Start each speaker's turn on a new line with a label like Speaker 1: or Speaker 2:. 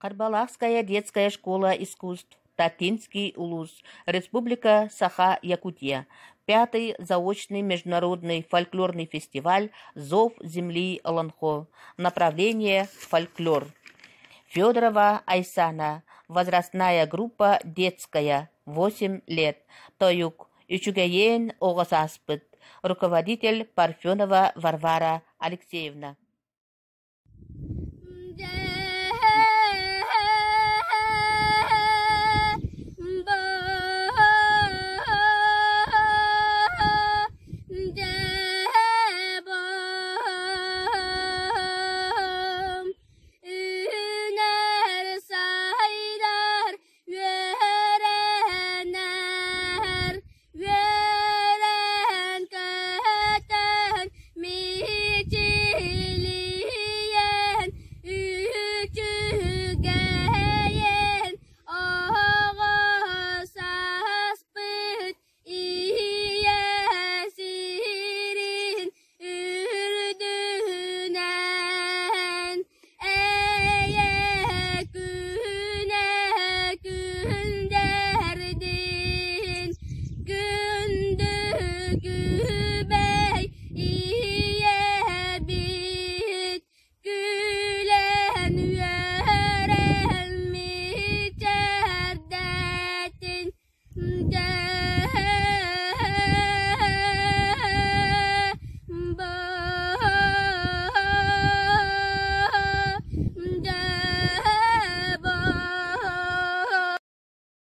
Speaker 1: Харбалаахская детская школа искусств, Татинский улус, Республика Саха-Якутия. Пятый заочный международный фольклорный фестиваль «Зов земли Олонхо». Направление «Фольклор». Федорова Айсана. Возрастная группа «Детская». 8 лет. Тойук. Үчүгэйиэн оҕо сааспыт. Руководитель Парфенова Варвара Алексеевна.